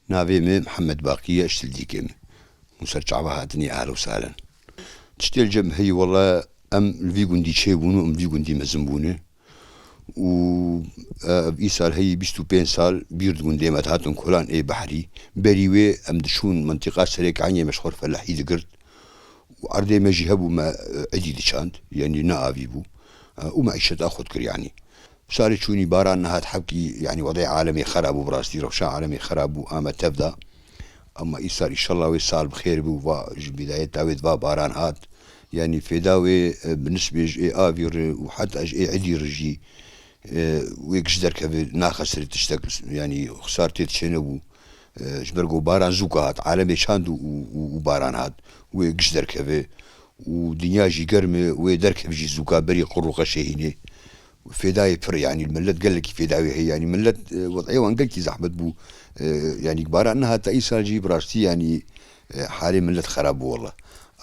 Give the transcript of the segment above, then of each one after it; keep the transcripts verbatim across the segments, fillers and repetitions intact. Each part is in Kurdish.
Navê min Mihemed Baqî ye, ji Tildîkê me. Hûn ser çava hatinê, ehlen û sehlen. Tiştê li cem heyî, wele em li vî gundî çêbûn û em vî gundî mezin bûne. Û, e, ev îsal heyî bîst û pênc sal bîr di gundê me dihatin Kolan ê Behrî. Berî wê em diçûn mintîqa Serê Kaniyê me ji xwe re felahî digirt. Û erdê me jî hebû, me, e, êdî diçand, yanî ne avî bû. E, û me îşeta xwe dikir, yanî. Salê çûnî baran nehat, hewkî, yanî, wedê alemê xera bû, bi rastî rewşa alemê xera bû, ame tev da. Ama îsal, înşallah, wê sal bi xêr bû, va ji bidayeta wê diva baran hat. Yanî fêda wê, e, bi nisbê ji ê avî re û heta ji ê êdî re jî, e, wê giş derkeve, naxesirê tiştek, yanî xisar tê diçêne bû. E, ji ber ku baran zûka hat, alemê çand û, û, û, û baran hat, wê giş derkeve û dinya jî germ e, wê derkeve jî zûka berî qir û qeşê hînê. Fêdayê pir, yanî millet gelekî fêda wê heye, yanî millet, e, wed'ê wan gelkî zehmet bû. E, yanî baran nehata îsal jî bi rastî, yanî, e, halê millet xerab bû wele.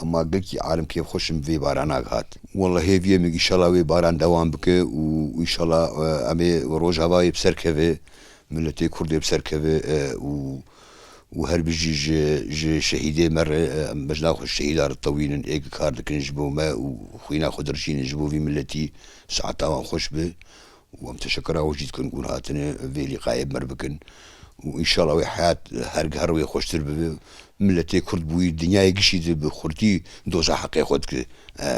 Ama gelkî alem kêfxweş in vê barana hat. Wele hêviyê min înşallah wê baran dewam bike û înşallah, e, em ê Rojava wê bi ser keve, miletê Kurd ê bi ser keve, e, û û her bijî ji, ji şehîdê me re, em bejna xwe şehîda re tewînin, ê ku kar dikin ji bo me û xwîna xwe dirjînin ji bo vî miletî, saeta wan xweş be. Û em teşekera we jî dikin ku hûn hatine vê lîqayê bi me re bikin. Û înşallah wê heyat her giher wê xweştir bibe. Miletê Kurd bûyî dinyayê gişî de bi xurtî doza heqê xwe dike. E,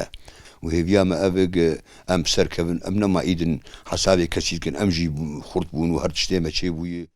û hêviya me ev e ku em bi ser kevin, em nema îdin hesabê kesî dikin, em jî xurt bûn û her tiştê me çêbûye.